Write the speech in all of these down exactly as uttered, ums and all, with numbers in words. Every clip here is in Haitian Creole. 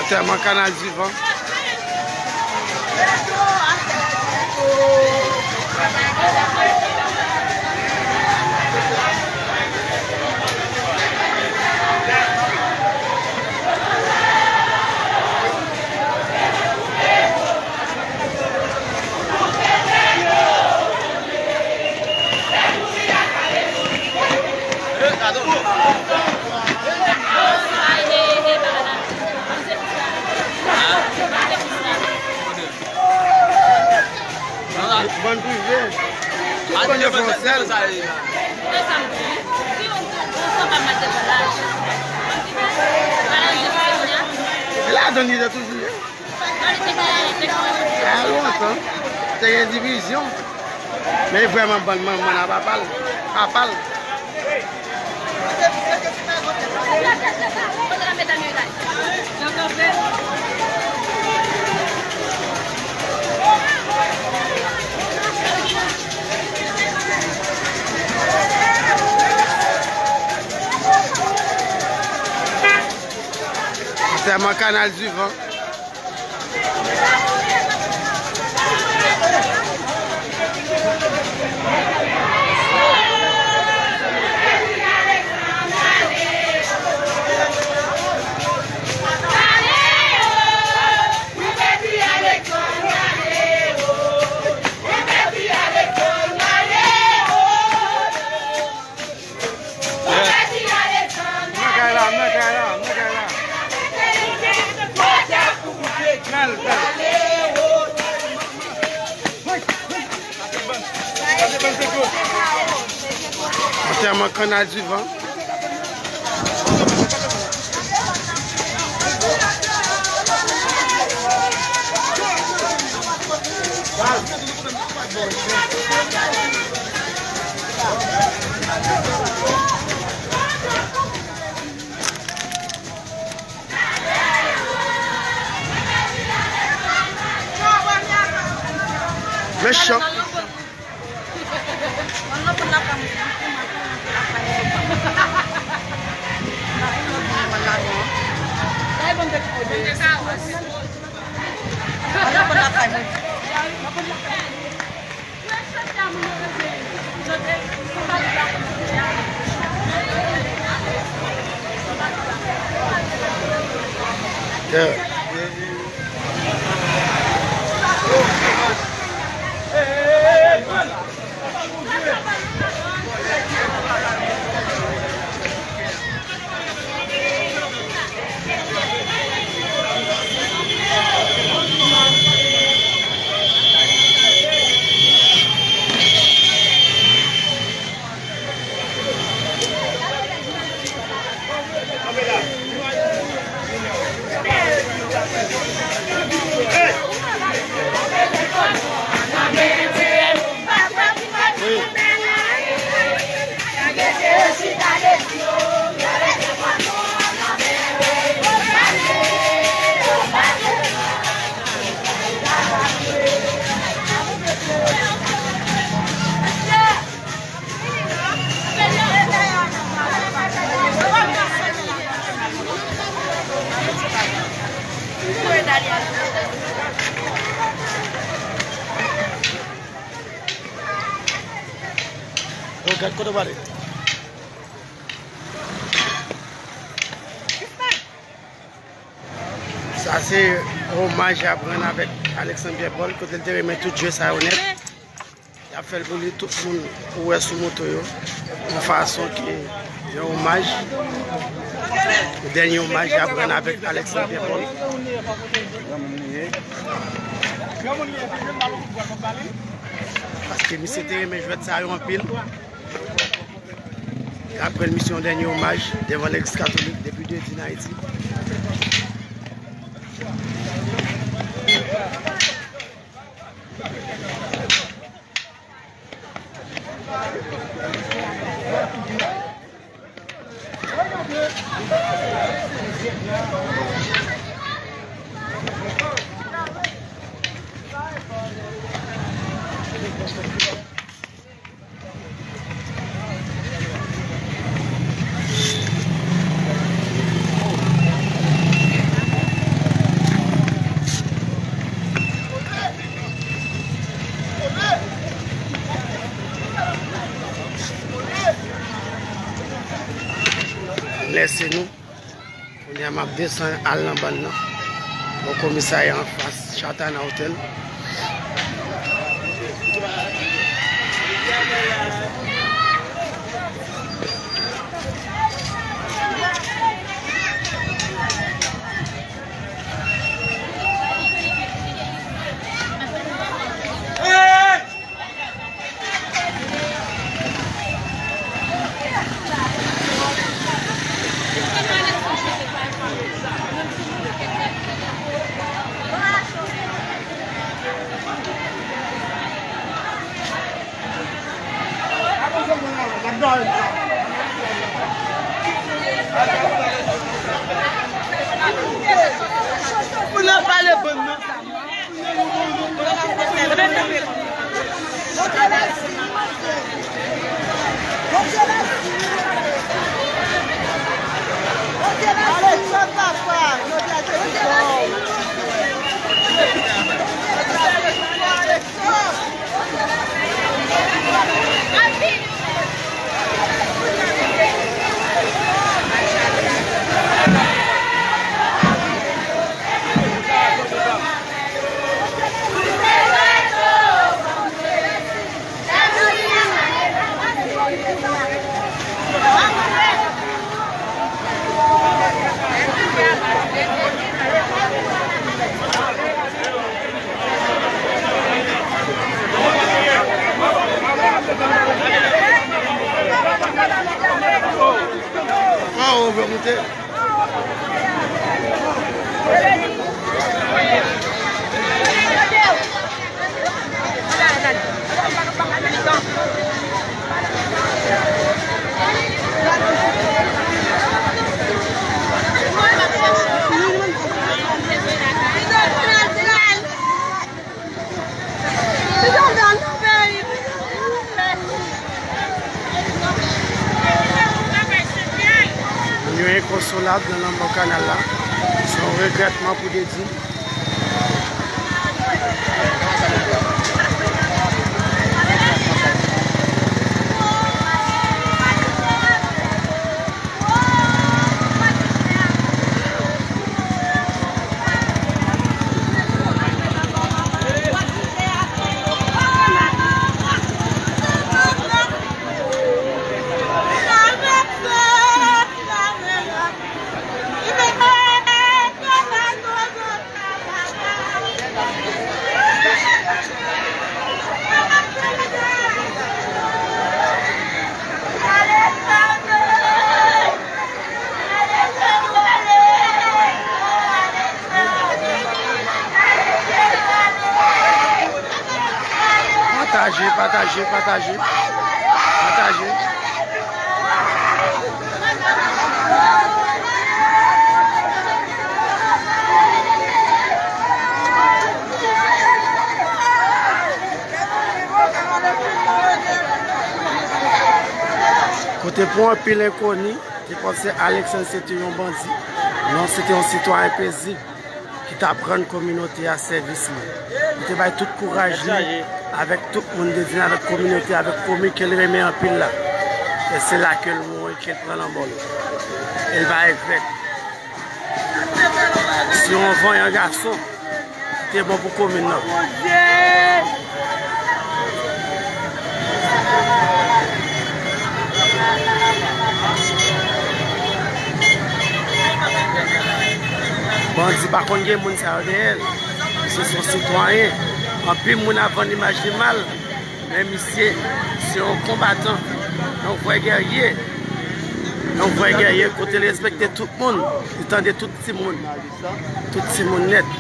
Antèman Kanal Divan. Bann prive. Tout bann yo fè yon sèl. E ladan li te toujou ye. A lontan, te gen divizyon. Men vrèman bann manman nan papa l, papa l. Antèman Kanal Divan. Nan kay la, nan kay la, nan kay la. Bèl, bèl. Antèman Kanal Divan. Mechan. Yeah. Yo, gad kote w prale. Sa se omaj y ap rann avèk Alexandre Pierre Paul, kote l te renmen tout je sa yo nèt. Y ap fè l pou li, tout moun ou wè sou moto yo, yon fason ke yon omaj, yon dènye omaj y ap rann avèk Alexandre Pierre Paul. Paske misye te renmen jwèt sa yo anpil. Apre l, misye yon dènye omaj devan legliz katolik depi de di n Ayiti. Lèse nou. Kounye a m ap desann al nan bann nan. Bò komisarya anfas Chatana Hotel. Pou n ap pale bann nan. Waw, vle moute. Yon enkonsolab nan lanmò Kanal la. Se yon regrètman pou Dedin. Pataje, pataje, pataje. Pataje. Kote pou anpil enkoni te panse Alexandre se te yon bandi. Non, se te yon sitwayen pezib ki t ap rann kominote a sèvis li. Li te bay tout kouraj li avèk tout moun Dedin, avèk kominote, avèk komin ke l renmen anpil la. E se la ke l mouri, ke l pran lanmò l. E l pa regrèt. Se yon vanyan gason ki te bon pou komin nan. Bandi pa konn gen moun sa yo dèyè l. Misye se yon sitwayen. Anpil moun ap vann imaj li mal. Men misye se yon konbatan, yon vrè gèrye. Yon vrè gèrye kote l respekte tout moun, li tande tout timoun. Tout timoun nèt.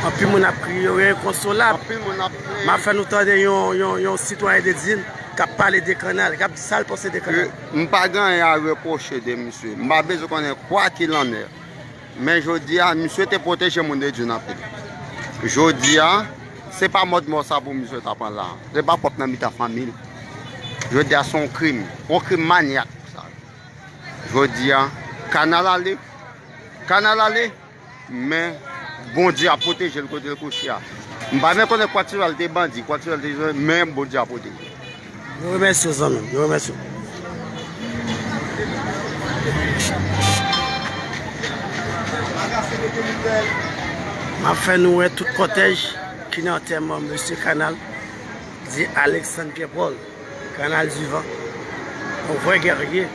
Anpil moun ap kriye, yo enkonsolab. M ap fè nou tande yon, yon, yon sitwayen Dedin k ap pale de Kanal, k ap di sa l panse de Kanal. M pa gen anyen a repwoche de misye. M pa bezwen konnen kwa ki l annè. Men jodi a, misye te pwoteje moun Dedin anpil. Jodi a, se pa mòd mò sa pou misye ta pran la. Se pa pwòp nan mitan fanmi l. Jodi a, se yon krim. Yon krim manyak sa. Jodi a, Kanal ale. Kanal ale. Men Bondye ap pwoteje l kote l kouche a. M pa menm konnen Kwatizal te bandi, Kwatizal te, men Bondye ap pwoteje l. Yo remèsye w, zanmi m. Yo remèsye w. M ap fè nou wè tout kòtèj ki nan antèman mesye Kanal, di Alexandre Pierre Paul, Kanal Divan, yon vrè gèrye.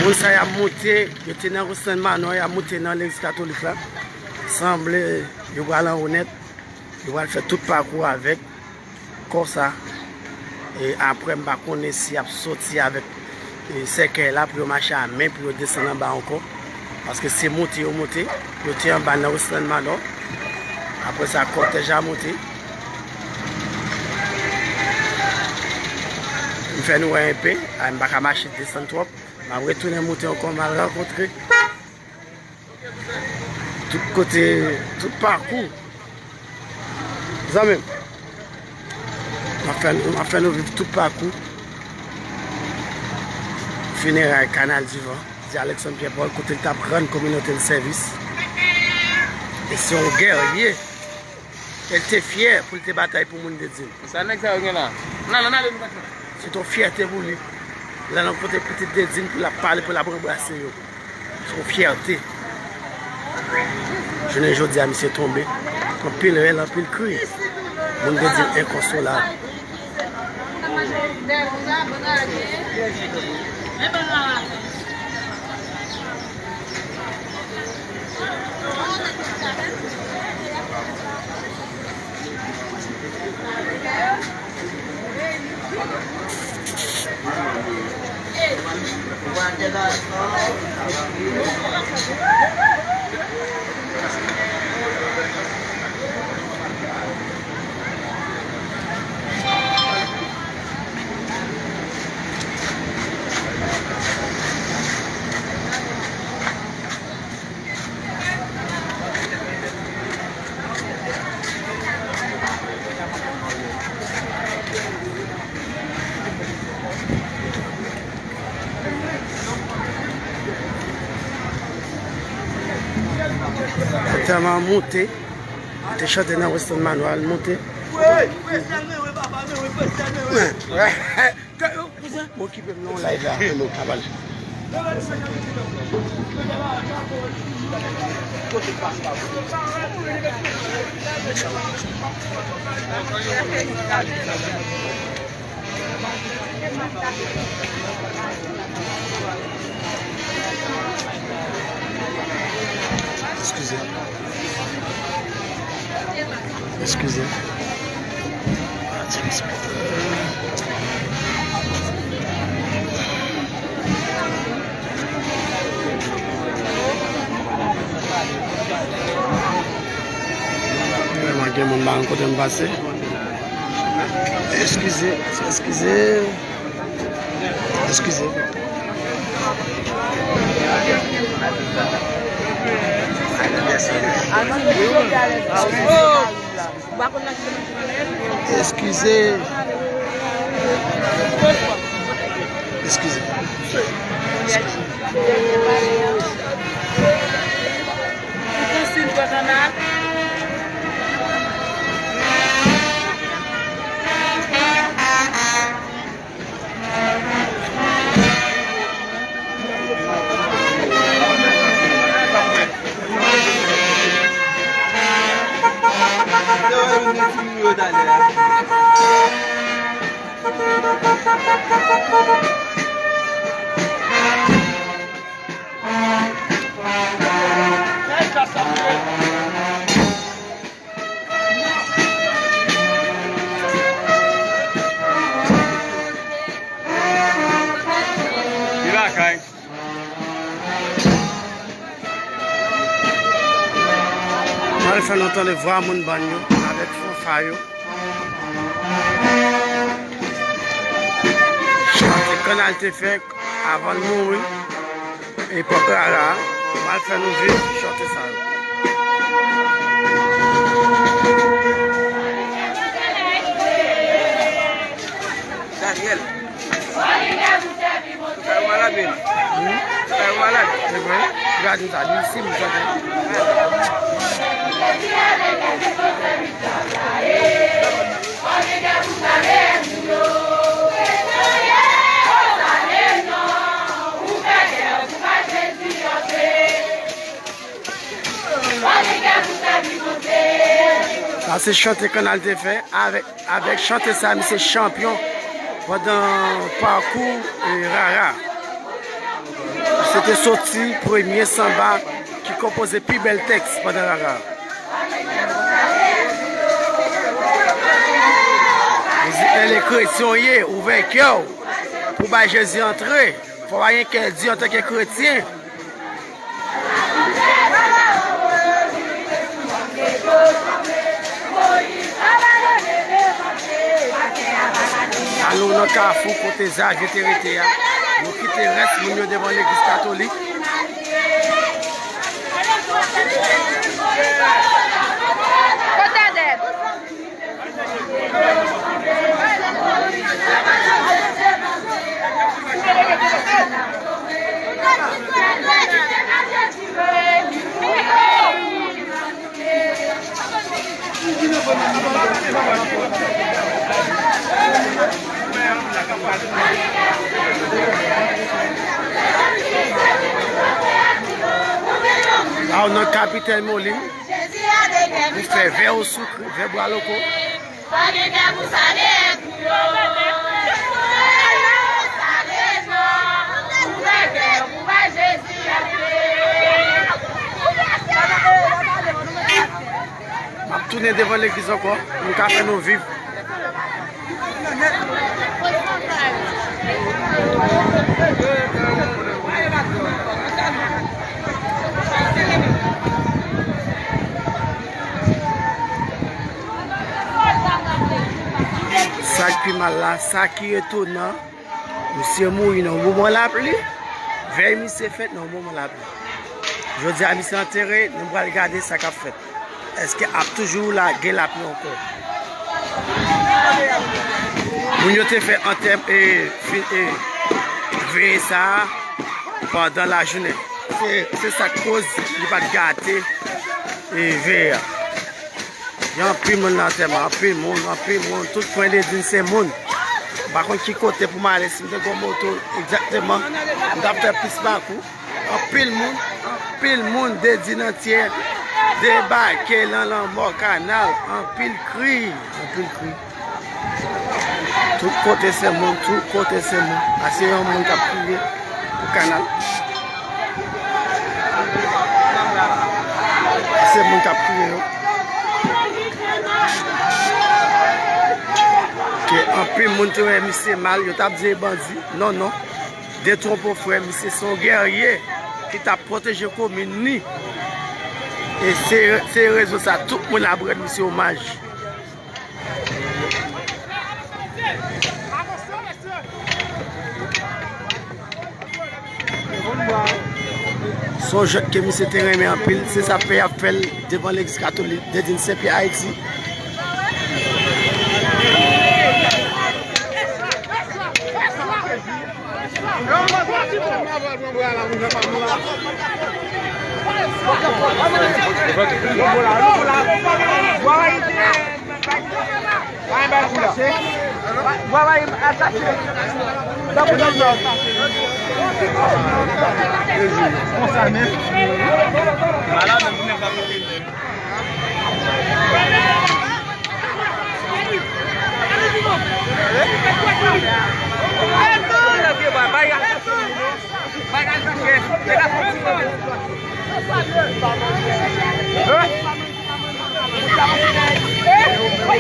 Moun sa y ap monte, yo te nan Roselèn Manò, y ap monte nan legliz katolik la. Sanble yo pral anwo nèt, yo pral fè tout pakou avèk kò sa. E apre, m pa konnen si y ap soti avèk, e, sèkèy la pou yo mache a men pou yo desann anba ankò. Paske se monte yo monte, yo te anba nan Roselèn Manò. Apre sa, kòtèj la monte. M fè nou wè enpe, a, m pa ka mache desann twòp. M ap retounen monte ankò, m al rankontre tout kote, tout pakou. Zanmi m, m ap fè, m ap fè nou viv tout pakou fineray Kanal Divan, di Alexandre Pierre Paul, kote l t ap rann kominote l sèvis. E se yon gèrye. E l te fyè pou l te batay pou moun Dedin. Sa nèg sa yo gen la? Nan, nan, nan, nan, nan. Se t yon fyète pou li. L al nan kote pitit Dedin pou l ap pale, pou l ap anbrase yo. Se yon fyète. Jounen jodi a, misye tonbe. Anpil rèl, anpil kri. Moun Dedin enkonsolab. Tèlman monte, te chante nan Weston Manoir, monte. Bon, okipe m nan yon live la, nou ka pale. Eskize. Eskize. Vrèman, gen moun pa konn kote m pase. Eskize, eskize. Eskize. Eskize. Eskize. Li lakay. Mwen fè nou tande vwa moun bann yo avèk fanfa yo. Chante Kanal te fè avan l mouri. Epòk rara a, m al fè nou viv chante sa yo. Daniel. Ou kay ou malad, men. Hmm? Ou kay ou malad. E vre? Gade sa, li se m chante. Sa se chante Kannal te fè. Avèk, avèk chante sa, misye chanpyon pandan pakou, e, Rara. Misye te soti premye sanba ki konpoze pi bèl tèks pandan Rara. Li di, "Èske kretyen w ye, ouvè kè w pou bay Jezi antre." Fò w pa gen kè di antanke kretyen. Alò, nan kafou kote Zavye te rete a, nou kite rès moun yo devan legliz katolik. Kote Adèl? Aw nan kapitèl Molin. Pou fè vè osou kri, vè bwa loko. M ap tounen devan legliz ankò, m ka fè nou viv. Sa k pi mal la, sa ki etonan, misye mouri nan yon moman lapli, vèy misye fèt nan yon moman lapli. Jodi a, misye antere, nou pral gade sa k ap fèt. Èske ap toujou la, gen lapli ankò? Moun yo te fè antè-, e, fi-, e, veye sa a pandan lajounen. Se, se sa k koz li pa t gate, e, veye a. Gen anpil moun nan antèman, anpil moun, anpil moun. Tout kwen Dedin se moun. M pa konn ki kote pou m ale, si m te gen yon moto egzakteman, m t ap fè plis pakou. Anpil moun, anpil moun, Dedin antyè debake nan lanmò Kannal. Anpil kri, anpil kri. Tout kote se moun, tout kote se moun. A se yon moun k ap kriye pou Kannal. Se moun k ap kriye yo. Ke anpil moun te wè misye mal, yo t ap di e bandi. Non, non. Detwonpe w frè, misye se yon gèrye ki t ap pwoteje komin li. E se, se rezon sa tout moun ap rann misye omaj. Se yon jwèt ke misye te renmen anpil, se sa fè y ap fè l devan legliz katolik Dedin Sen Pyè Ayiti.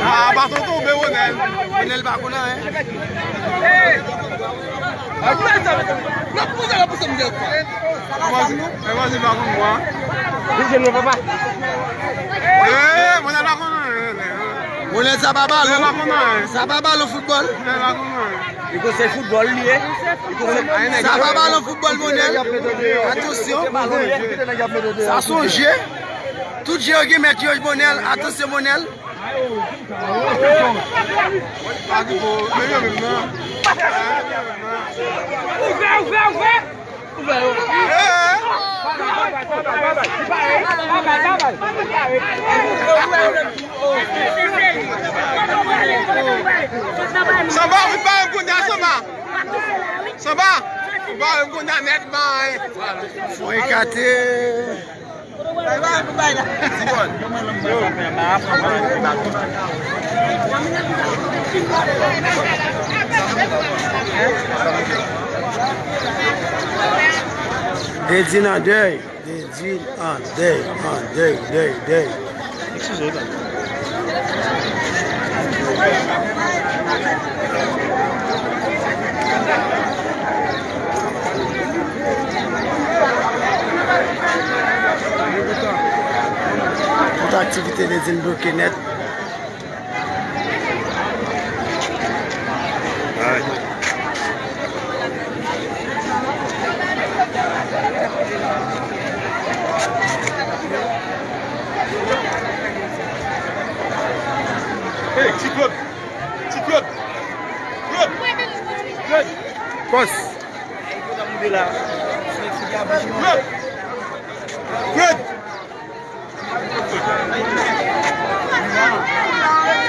Ah, baton tonbe, Ronel. Ronel pa konn anyen. Ronel pa konn anyen. Ronel sa pa balon. Ronel pa konn anyen. Sa pa balon foutbòl. Ronel pa konn anyen. Li konsèy foutbòl li ye. Li konsèy... Sa pa balon foutbòl, Ronel. Atansyon. Sa se yon je. Tout je yo gen mèt yo, Bonèl, atansyon Bonèl. Ouvè, ouvè, ouvè. Sanba, ou pa yon kounye a, Sanba. Sanba, ou pa yon kounye a nèt, bay. Fò ekate. Dedin an dèy, Dedin an dèy, an dèy, dèy, dèy. Eskize, wi, papa. Tout aktivite Dedin bloke nèt. Hey, Ti Claude! Ti Claude! Claude! Claude! Kòs! Claude! Claude!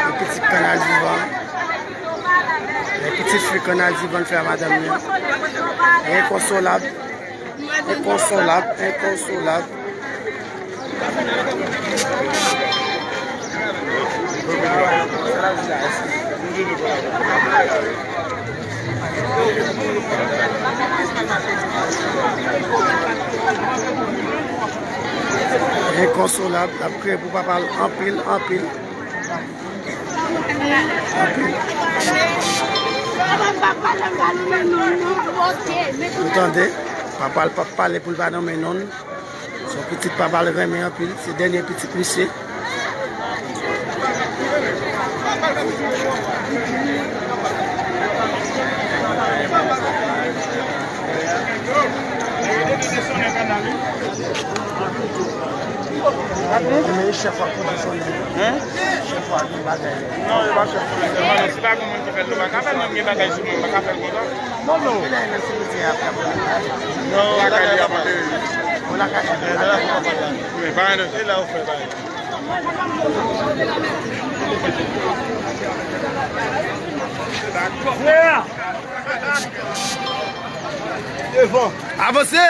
Yon pitit kannal divan. Yon pitit fi kannal divan fè a madanm li. Enkonsolab. Enkonsolab. Enkonsolab. Enkonsolab, l ap kriye pou papa l anpil, anpil. Anpil. Ou tande? Papa l p ap pale pou l pa nonmen non l. Se yon pitit papa l renmen anpil. Se dènye pitit misye. Men chèf ap pote sonnen. Hein? Chèf ap gen bagay. Non, yo pa chèf polisye. Non, non, si pa gen moun ki fè l, yo pa ka fè l, menm gen bagay sou mwen, yo pa ka fè l konsa. Non, non. Non, lakay li ap ateri. Ou lakay li ap ateri. Men pa anyen. E la ou fè bagay. Frè! Devan. Avanse!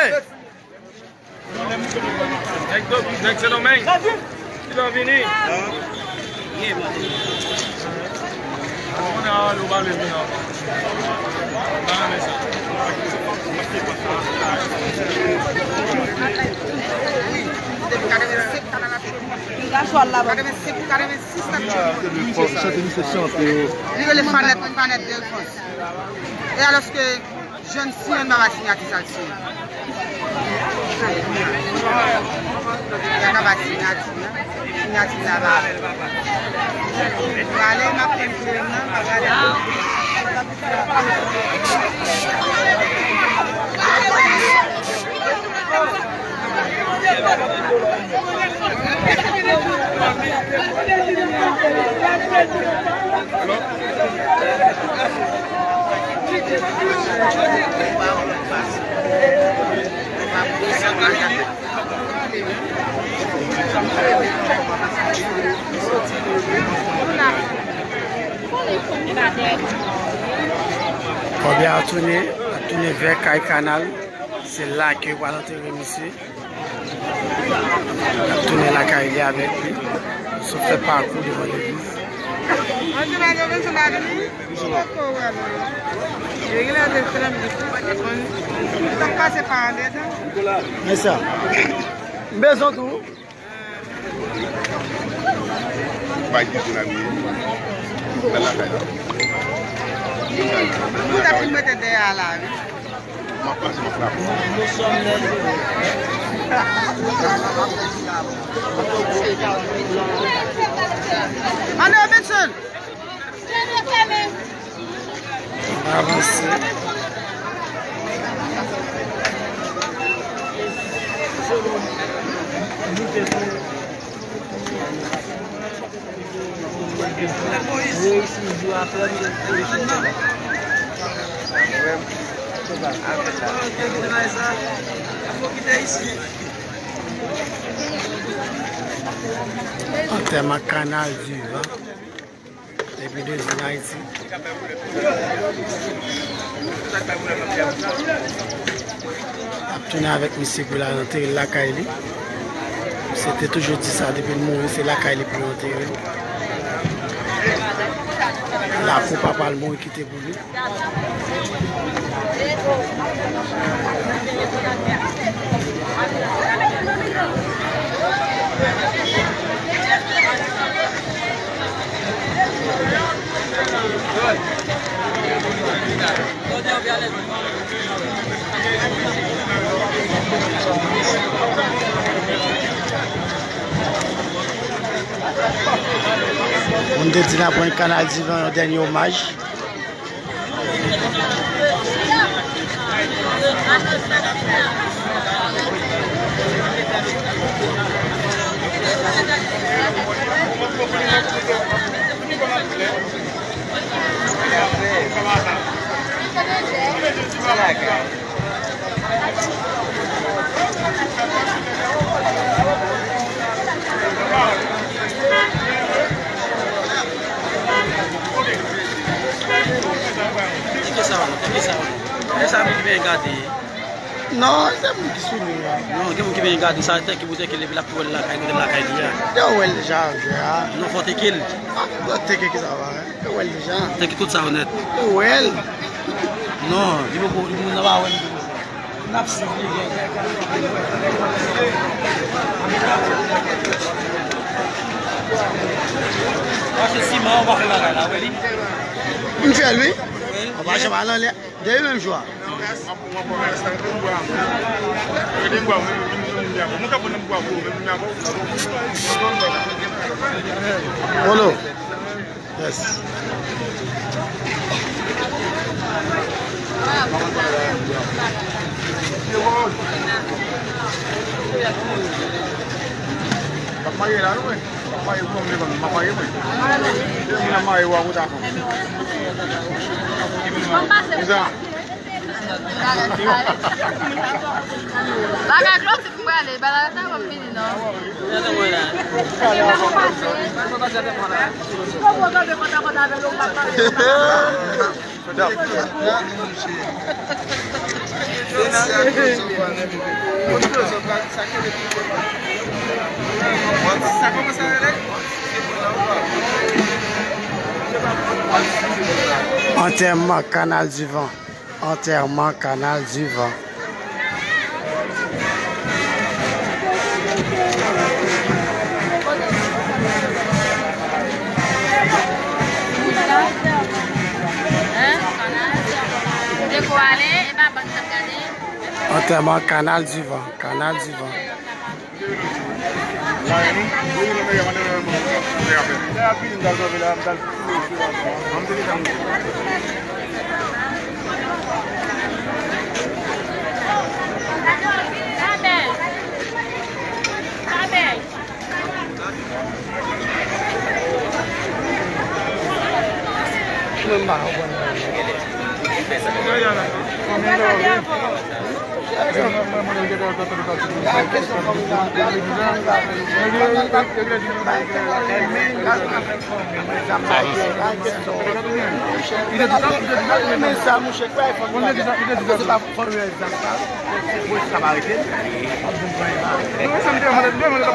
Nèg do-, nèg Sendomeng. Ki lè w vini? Chante misye chante. Li rele Fanèt, Fanèt Delfos. E alòske Jèn siyen, m pa bay siyati sa l siyen. Sa ka bay siyati la. Siyati sa pa. Prale, m ap pran kleren nan, m ap gade. Kòb la ap tounen, ap tounen vè kay Kanal. Se la ke yo pral antere misye. L ap tounen lakay li avèk li. Sot fè pakou devan legliz. Men sa. M bezwen tou. Bay kite nan miye. Nan lakay la. Poutèt li mete dèyè a la wi. M ap pase, m ap frape. Ane Robinson! Avanse. Reyisi jou a fè m. Antèman Kanal Divan. Depi de jou an Ayiti. Ap tounen avèk misye pou l al antere l lakay li. Misye te toujou di sa depi l mouri, se lakay li pou yo antere l. Lakou papa l mouri kite pou li. Moun te di n ap rann Kanal Divan yon dènye omaj. Kite sa, kite sa. E sa moun ki vin gade. Non, se moun ki sou li a. Non, gen moun ki vin gade sa, tèk ki pou tèk li, epi l ap wè l lakay, kote l lakay li a. Yo wè l deja, jwe a. Non, fò tèk li. Ah, fò tèk ki sa va, hein? Yo wè l deja. Tèk tout sa onèt. Yo wè l. Non, li poko, li moun nan pa wè l. N ap siv li, gen. Mache siman, ou pa fè bagay la, wè li. M fè l, wi. Ou pa janm al anlè. Depi menm jou a. Polo. Yes. M ap marye la, wi. M ap marye pou mwen, m ap marye, wi. Se moun ap marye, w a wout avan. Kouza. Bagay klòt, si m prale, bagay sa, m vini, non. Antèman Kanal Divan. Antèman Kanal Divan. Antèman Kanal Divan, Kanal Divan. Mwen pa konprann. Men sa, monchè, pa fè. Fò nou wè zam sa. Fò sa pa rete. Mwen sa m te mande, m te mande.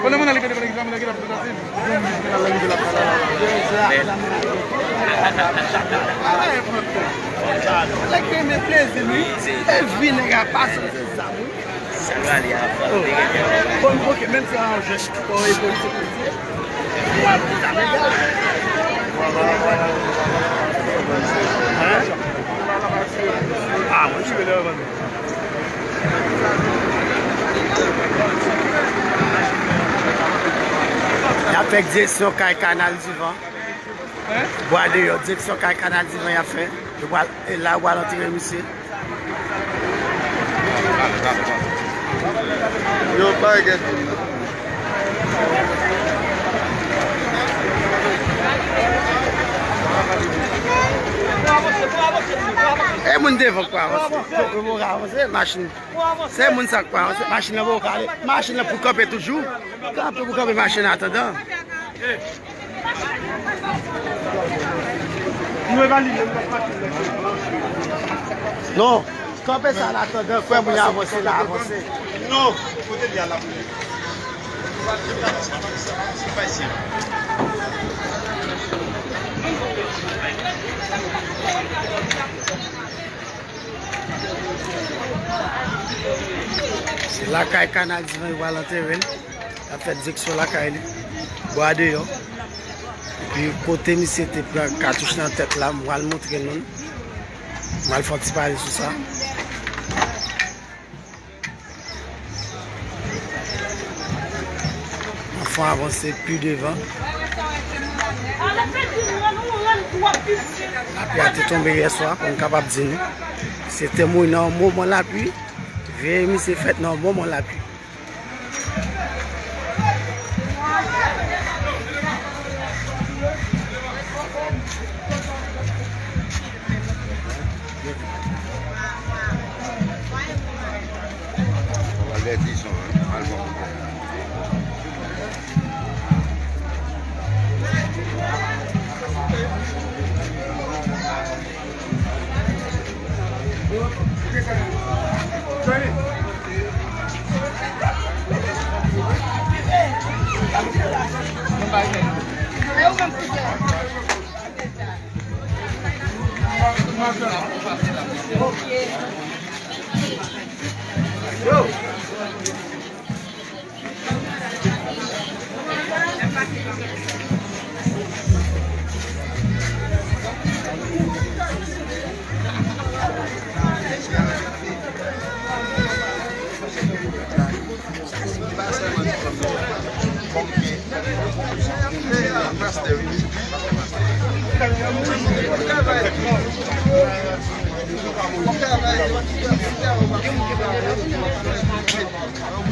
Konnen mwen nan li te devan egzamen la, ki la pou tentative. Nèg renmen plezi, wi. E vi nèg a pase, se zam, wi. Sa prale a fò. Bon, ok, menm si an jès, bon, e politik, politik. Hein? Ah, mwen, je vais le revendre. Y ap fè direksyon kay Kanal Divan. Bwa deyò, direksyon kay Kanal Divan y ap fè. Yo pral, e la, yo pral antere misye. Yo pa gen. E moun devan k pa avanse. Yo poko ka avanse, machin. Se moun sa k pa avanse, machin nan poko ka ale. Machin nan pou kanpe toujou. Kanpe pou kanpe machin an atandan. Non, kanpe sa an atandan, fè moun yo avanse, la avanse. Non, kote li a la. Se lakay Kanal Divan yo pral antere l. L ap fè direksyon lakay li. Bò a deyò. Epi kote misye te pran katouch nan tèt la, m pral montre nou l. M pral fè yon ti pale sou sa. Anfen avanse pi devan. Lapli a te tonbe yè swa, pou m kapab di nou. Misye te mouri nan yon moman lapli. Veye misye fèt nan yon moman lapli. Avètizman, al bon.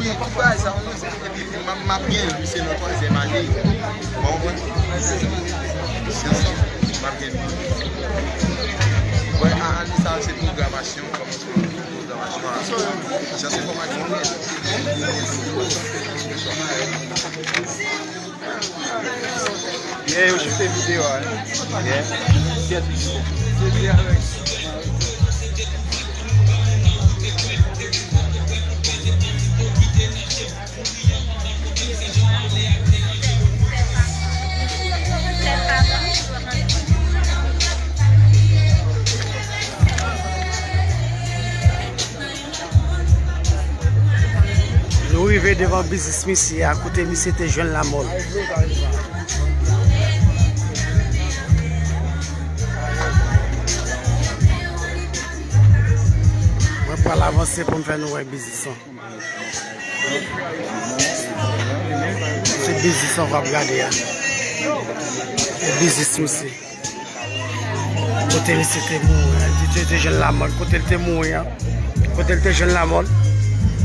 Wi, tout bagay sa yo, se, epi m ap, m ap gen l, wi, se nan twazyèm ane. Bon, bon. Syans, m ap gen l. Bon, a, ane sa a, se pwogramasyon, kòmansman pwogramasyon a. Syans enfòmatik, wi. Yeah, yo chute videyo a, hein. Yeah. Nou rive devan biznis misye a, kote misye te jwenn lanmò l. Mwen pral avanse pou m fè nou wè biznis lan. Se biznis lan w ap gade a. Se biznis misye. Kote misye te mouri an, li te, te jwenn lanmò l, kote l te mouri an, kote l te jwenn lanmò l,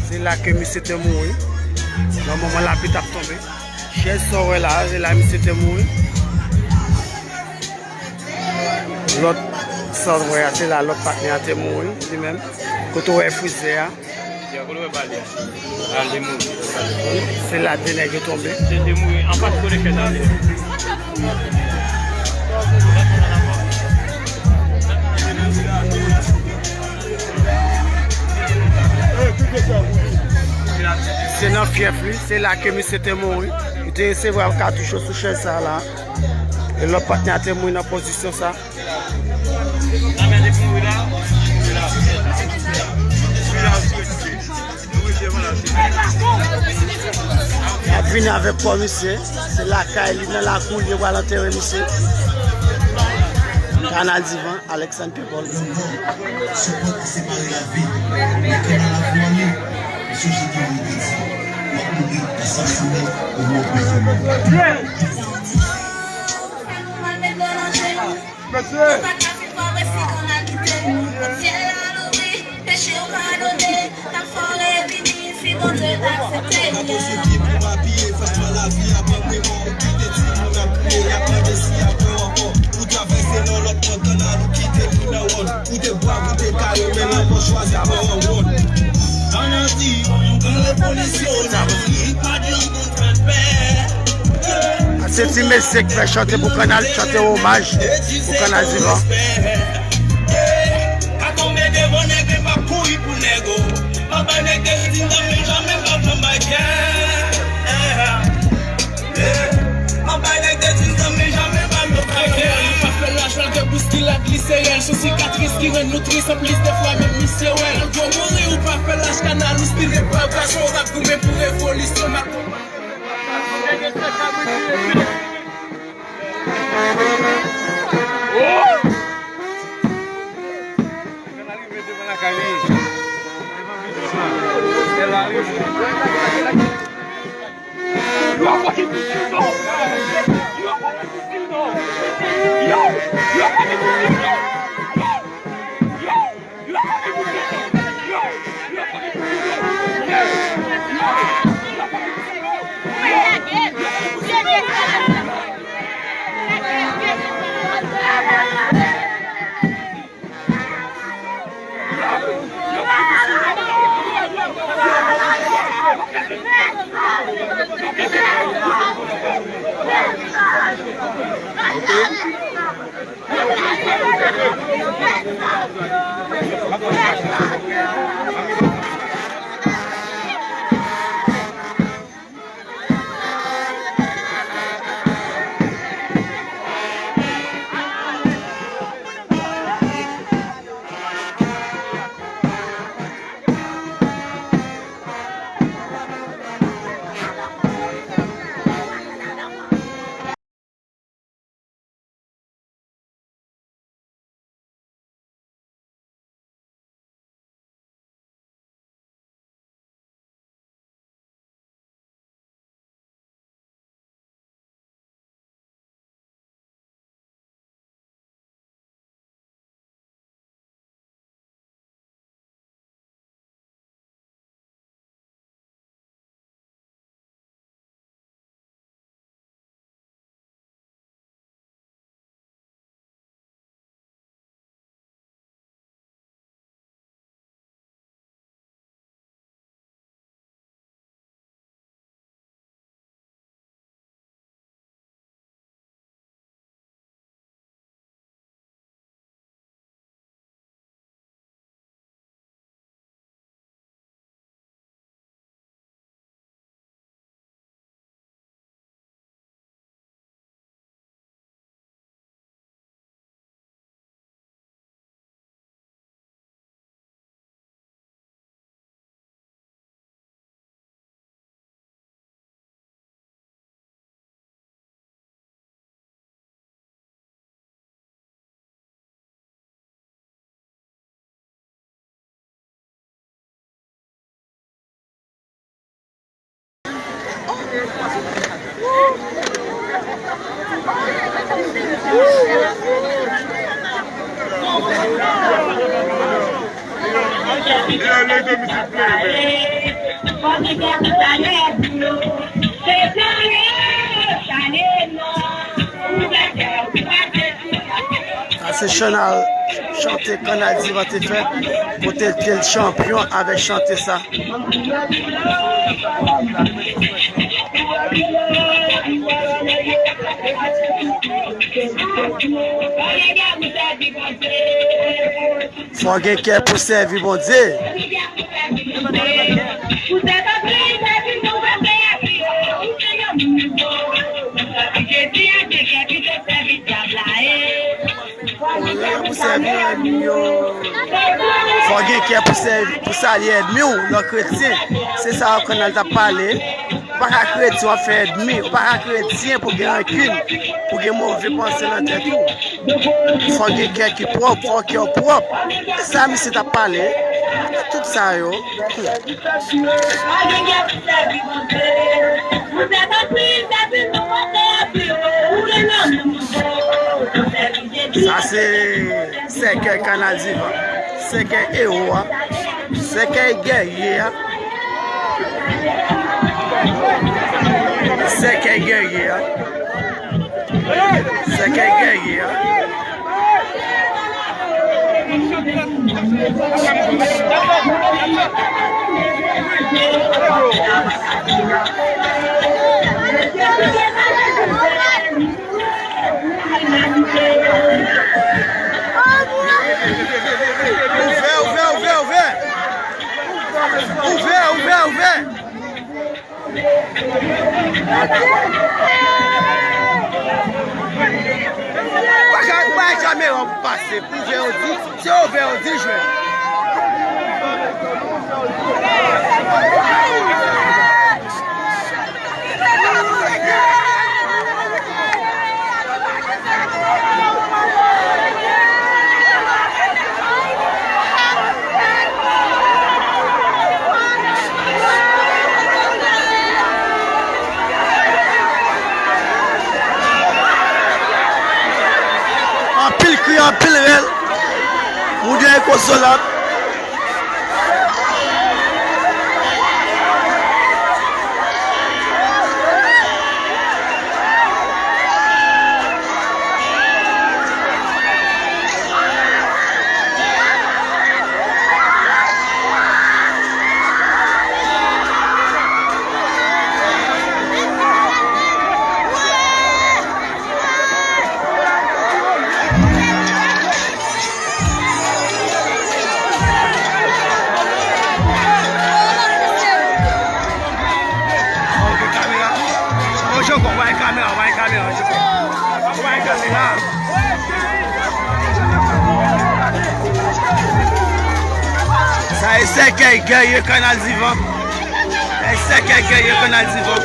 se la ke misye te mouri. Nan moman lapli t ap tonbe. Chèz sa w wè la, se la misye te mouri. Lòt sa w wè a, se la lòt patnè a te mouri, li menm. Kote w wè frizè a. Kote w wè bal li a? Bal li mouri. Se la de nèg yo tonbe. Se te mouri anfas kote chèz la te. Se nan fyèf li, se la ke misye te mouri. Li te resevwa katouch yo sou chèz sa la. E lòt patnè a te mouri nan pozisyon sa. N ap vini avèk kò misye. Se lakay li, nan lakou li, yo pral antere misye. Kanal Divan, Alexandre Pepol. Lanmò, sou pòt a separe lavi. Men kanal la vwale, sonje ke mwen te di, w ap mouri asasinen ou mò prizonye. Mesye! Mato sou ki pou m apiye, fè pran lavi a ban mwen mò. Ou kite timoun ap kriye, y ap mande si y ap wè w ankò. Ou travèse nan lòt mòn, kanal ou kite li nan wòn. Ou te bwav, ou te kare, men lanmò chwazi pran w wòn. Ann di yon gran revolisyon, nan ri pa di yon kontrè pè. Se ti mesye k fè chante pou kanal, chante omaj pou kanal Divan. Ka tonbe devan nèg, men m ap kouri pou nèg, o. M ap bay nèg de din nan men jamè, m p ap janm bay kè. M ap bay nèg de din nan men jamè, m p ap janm bay kè. Li pa fè laj, malgre bouskilad li se rèl, sou sikatris ki rann nou tris, anplis defwa menm misye wè. Gwo mouri, ou pa fè laj, kanal ou stil de pwèl, gason rap goumen pou revolisyon, m ap Sa se chanal, chante Kanal Divan te fè, kote l te chanpyon avèk chante sa. Fò gen kè pou sèvi Bondye. Pou sèvi ènmi yo. Fò gen kè pou sèvi, pou salye ènmi w, lè w kretyen. Se sa Kanal t ap pale. Ou pa ka kretyen w ap fè ènmi. Ou pa ka kretyen pou gen rankin, pou gen move panse nan tèt ou. Fò gen kè ki pwòp, fò kè w pwòp. E sa misye t ap pale. Tout sa yo. Sa se sèkèy Kanal Divan, sèkèy ewo a, sèkèy gèrye a. Sèkèy gèrye a. Sèkèy gèrye a. Ouvè, ouvè, ouvè, ouvè. Ouvè, ouvè, ouvè. Pa ka, pa ka kamera w pase. Ouvè, yo di. Se ouvè, yo di jwenn. Anpil kri, anpil rèl. Moun yo enkonsolab. Ok, kamera. Bon, Joko, bay kamera, bay kamera, Joko. Bay kamera. Sa e sèkèy gèrye Kanal Divan. Sa e sèkèy gèrye Kanal Divan.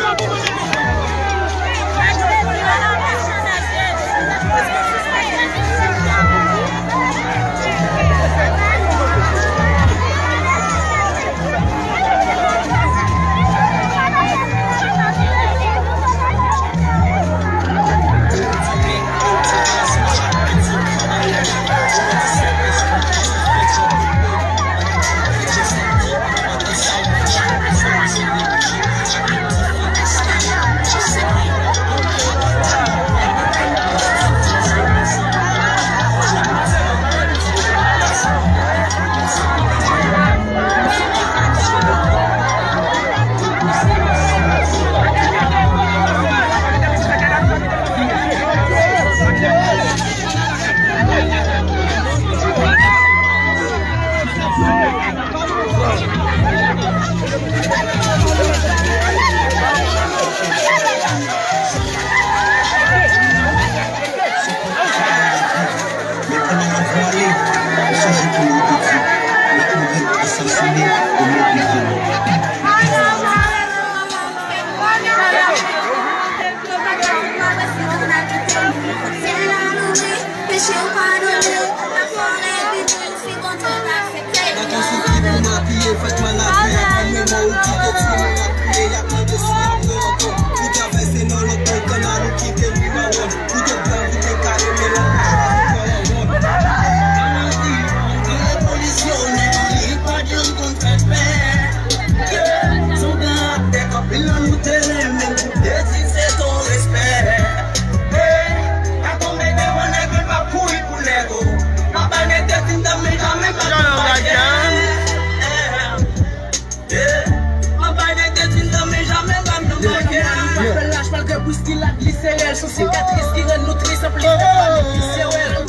Fè lach malgre bouskilad li se rèl, se yon sikatris ki rann nou tris, anplis de fwa nou pi se rèl. Ou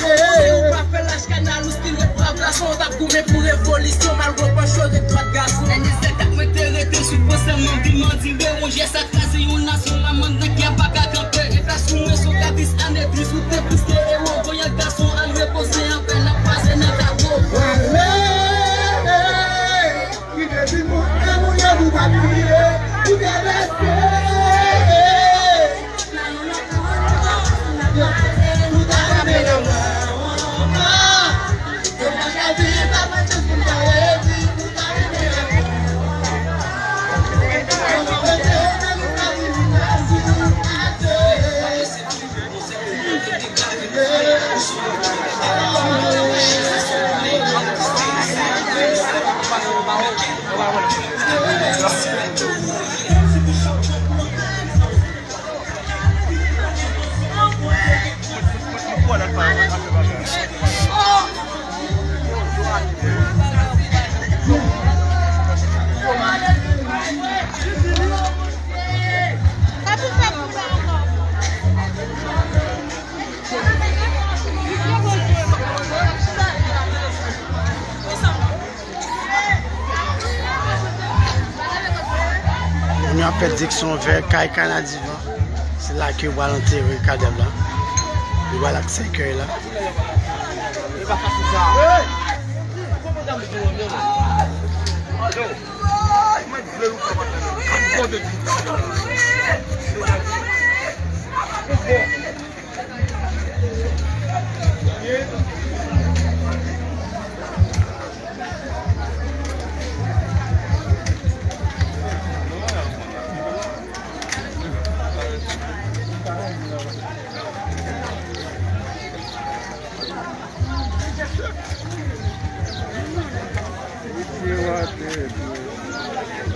pa fè lach, Kanal ou stil ret brav gason, w t ap goumen pou revolisyon, malgre w panche w ret dwat gason. Dènye sèt ak mwen te rete sou pwen sèlman, vin mandi rewon, jès sa kraze yon nasyon, lamann nan kè pa ka kanpe, efè sou mwen, sou katris ane tris, ou te plis ke ewo, voyant gason, al repoze anpè, n ap kwaze nan kato. Kite timoun e moun yo nou pa kriye, nou te blese. Nou ta kanpe nan mwen. Yo pa ka di, pa mande si nou ta redi, nou ta redi. Kounye a ap fè direksyon vè kay Kanal Divan. Se la ke yo pral antere kadèv la. Yo pral ak sèkèy la.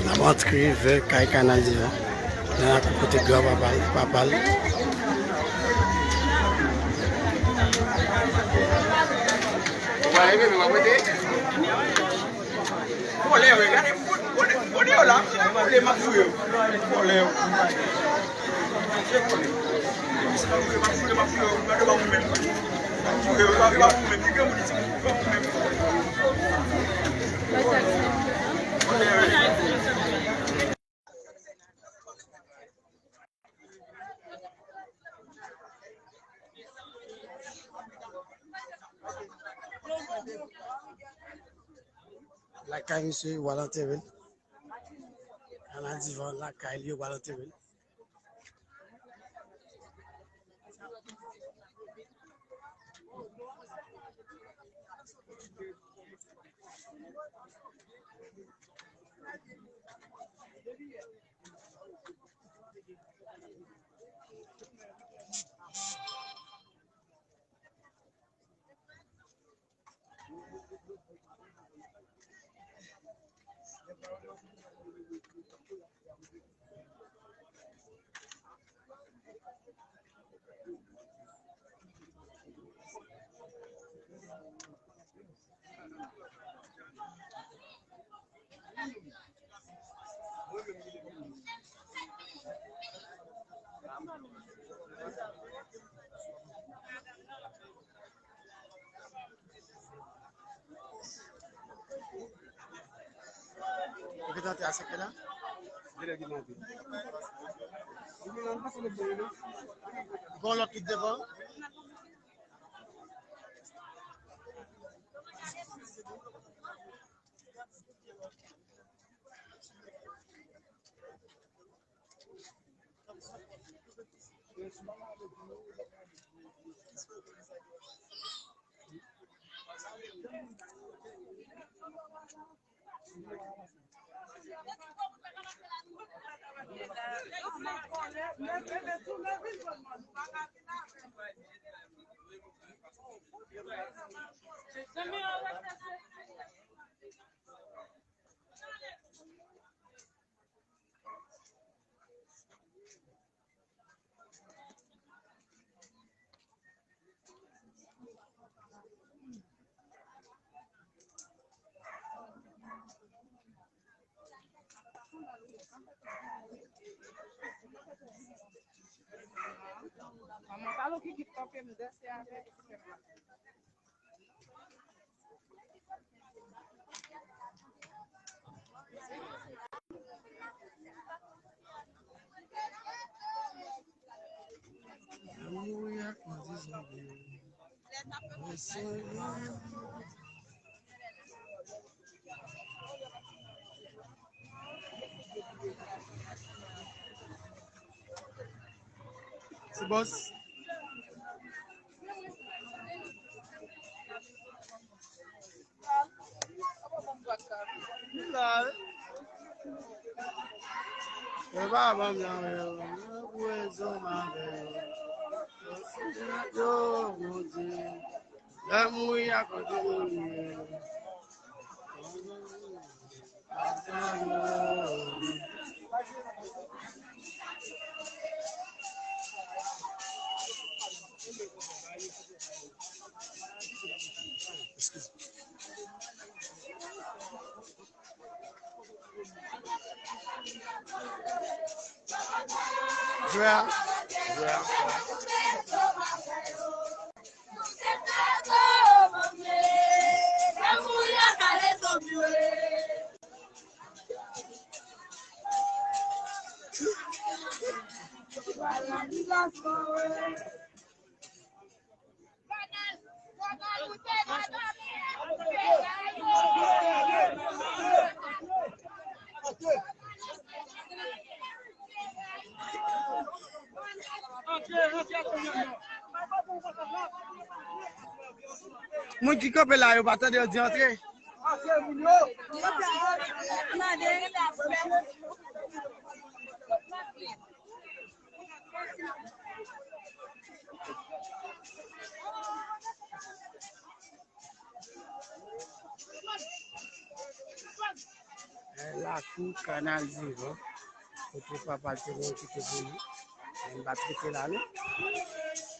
N ap antre vè kay Kanal Divan. Nan lakou kote granpapa l, papa l. Vòlè yo, gade, vòlè, vòlè yo la, vòlè, m ap joure yo. Vòlè yo. Lakay misye, yo pral antere l. Kanal Divan, lakay li, yo pral antere l. Ou gentan antre a sèkèy la? Gon lòt ki devan. Manman, pa lou ki kit kanpe m danse avèk. Ti bòs. Li la wi. Yo pa ban m nan, yo. Yo, Bondye. Lè m mouri a kote mouri. Jwè a. Jwè a. Moun ki kanpe la, yo pa tande, yo di antre. Lakou Kanal Divan, kote papa l te mete kite pou li. Men m pa t rete la, non.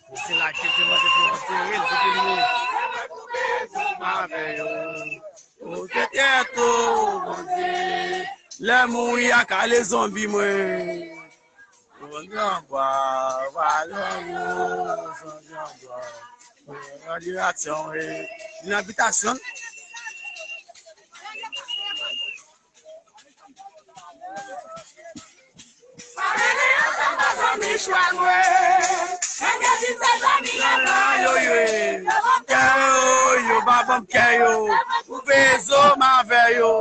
Men se la ke l te mande pou antere l, depi l mouri. Avè yo. Ou te tèt ou, Bondye. Lè m mouri a kale zonbi mwen. Yon bwa, valon yo, yon bwa. Yon diraksion, e, nan bitasyon. Yo, yo, yo, yo, pa banm kè yo. Koupe zo m avè yo.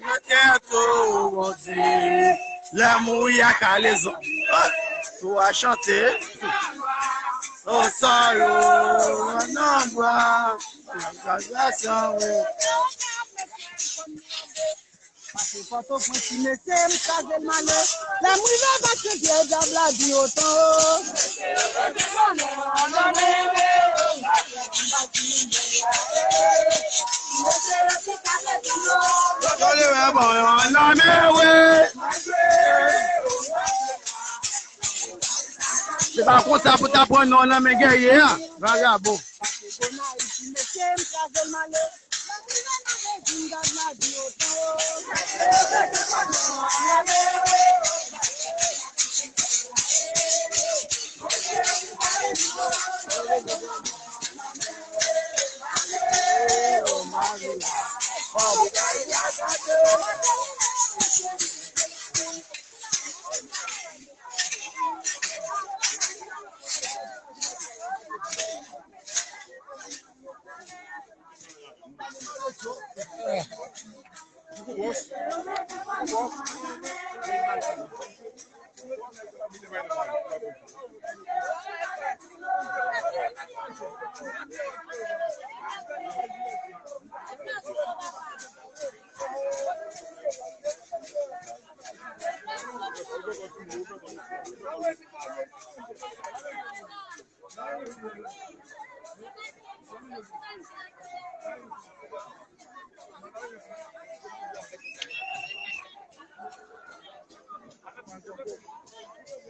Nan tèt ou, Bondye. Lè mouri a kalezon. Tou a chante. Osò yo, nan bwa. Nan gradiyasyon, wi. Pase Pòtoprens, ti mesye, m kraze l m ale. Lè m rive Bat Chanpyè, dyab la di otan o. Yo leve bon, yo nan men, wi. Se pa konsa pou ta pran non nan men gèye a, vagabon.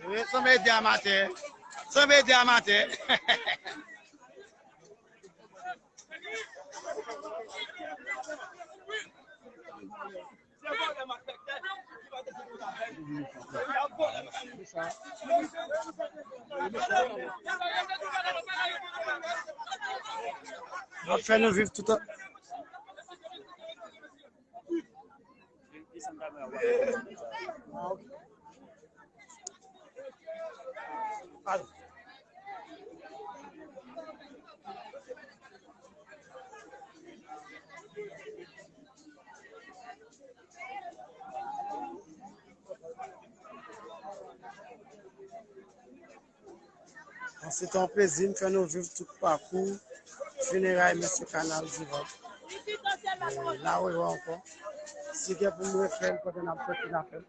Wi, se yon medya amatè. Se yon medya amatè. N ap fè nou viv tout an. An, se te yon plezi m fè nou viv tout pakou fineray mesye Kanal Divan. E, n a rewè ankò. Si gen pou m refè l, kote n ap fè, n ap fè l.